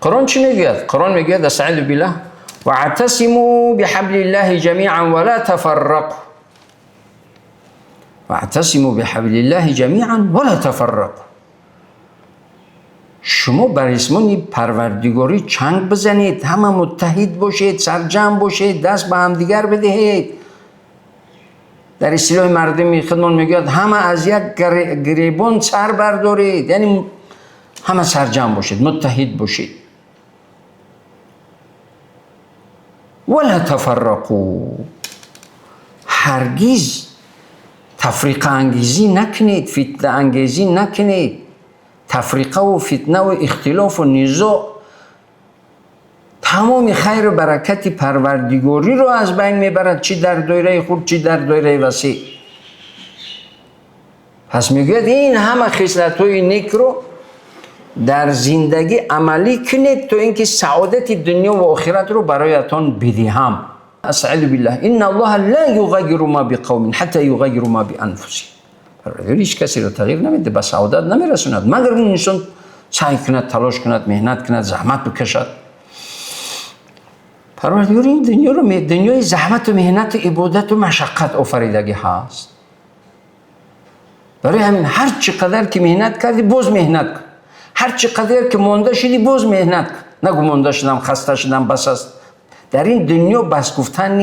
Қуръон чӣ мегӯяд? Қуръон мегӯяд: أستعيذ بالله واعتصموا بحبل الله جميعا ولا تفرقوا. واعتصموا بحبل الله جميعا ولا تفرقوا. Шумо ба ресмони Парвардигорӣ чанг бизанед, ҳама муттаҳид бошед, сарҷамъ бошед, даст ба ҳамдигар бидиҳед. Дар истилоҳи мардуми худмон мегӯяд: ҳама аз як гиребон сар бардоред, яъне ҳама сарҷамъ бошед, муттаҳид бошед. ولا تفرقوا. Ҳаргиз тафриқаангезӣ накунед, фитнаангезӣ накунед. Тафриқаву фитнаву ихтилофу низоъ тамоми хайру баракати Парвардигориро аз байн мебарад, чӣ дар доираи хурд, чӣ дар доираи васеъ. Пас мегӯяд: ин ҳама хислатҳои некро дар зиндагӣ амалӣ кунед, то ин ки саодати дунё ва охиратро бароятон бидиҳам. أستعيذ بالله إن الله لا يغير ما بقوم حتى يغيروا ما بأنفسهم. Парвардигор ҳеҷ касеро тағйир намедиҳад, ба саодат намерасонад, магар он инсон саъй кунад, талош кунад, меҳнат кунад, заҳмат бикашад. Парвардигор ин дунёро дунёи заҳмату меҳнату ибодату машаққат офаридагӣ ҳаст. Барои ҳамин ҳар чӣ қадар ки меҳнат кардӣ, боз меҳнат кун. Ҳар чӣ қадар ки монда шудӣ, боз меҳнат кун. Нагӯ: монда шудам, хаста шудам, бас аст. Дар ин дунё бас гуфтан.